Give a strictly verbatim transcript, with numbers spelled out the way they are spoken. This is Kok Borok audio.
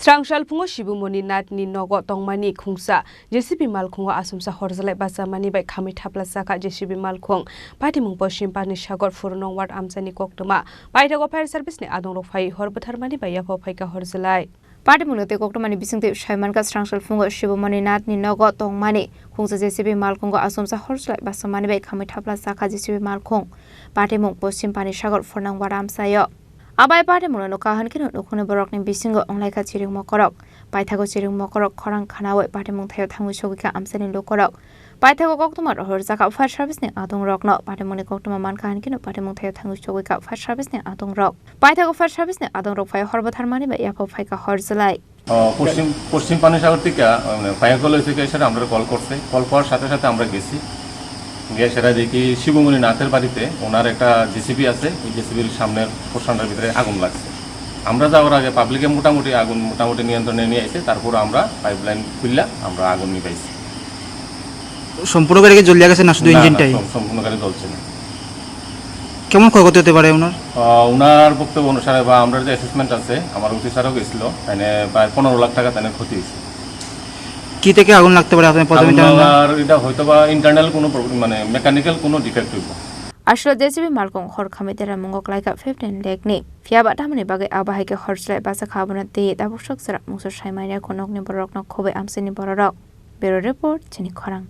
Srangsalphungo Shibumoni Nathni nogo tongmani khungsa J C B malkhungo asumsa horjalai bachamani bai khamwi thapla chakha J C B malkhung. Patimung Poschim Panisagar four nong ward amchaini koktwma paithago fire service ni adongrok phai hor bwtharmani bai yaphao phaikha horjalai. Patimungno tei koktwmani bisingtwi saimankha Srangsalphungo Shibumoni Nathni nogo tongmani khungsa J C B malkhungo asumsa horjalai bachamani bai khamwi thapla chakha J C B malkhung. Patimung Poschim Panisagar four nong ward amchaio. Abai patimungno nukha hwn kheno nukhungni borokni bisingo wnglaikha chiring mokorok. Paithago chiring mokorok khorang khanaui patimung thaio thangwi sogwikha amchaini lukorok. Paithago koktwma rohorjakha fire service ni adongrokno. Patimungni koktwma mankha hwn kheno patimung thaio thangwi sogwikha fire service ni adongrok. Paithago fire service ni adongrok phai hor bwtharmani bai yaphao phaikha horjalai. আহ, পশ্চিম, পশ্চিম পানিসাগর থেকে, আহ, মানে, fire call হয়েছে, এসে আমরা কল করছে। কল করার সাথে সাথে আমরা গেছি। গিয়ে সেটা দেখি শিবমণি নাথের বাড়িতে ওনার একটা জেসিবি আছে, ওই জেসিবির সামনের পোর্শনটার ভিতরে আগুন লাগছে। আমরা যাওয়ার আগে পাবলিকে মোটামুটি আগুন মোটামুটি নিয়ন্ত্রণে নিয়ে এসে তারপর আমরা পাইপলাইন খুললাম, আমরা আগুন নিভাইছি। সম্পূর্ণ গাড়ি কি জ্বলিয়া গেছে না শুধু না, না, ইঞ্জিনটাই? সম-, সম্পূর্ণ গাড়ি জ্বলছে না। কেমন ক্ষয়ক্ষতি হতে পারে ওনার? আহ, ওনার বক্তব্য অনুসারে বা আমরা যে অ্যাসেসমেন্ট আছে, আমার অফিসারও গেছিল, তাইনে প্রায় পনেরো লাখ টাকা তাইনে ক্ষতি হয়েছে। কি থেকে আগুন লাগতে পারে আপনি প্রাথমিক আগুন ধারণা? লাগার এটা হয়তো বা ইন্টারনাল কোনো প্রবলেম, মানে মেকানিক্যাল কোনো ডিফেক্ট হইব। Aswk J C B malkhung hor khamwi dera mungo klaikha fifteen lakh ni. Phiyaba tamoni bagwi abo hai khe horjalai bachakha abono tei tabuk sok chwra mungsa saimanya kho nokni borokno khobwi amchaini bororok. Bureau Report, Chini Khorang.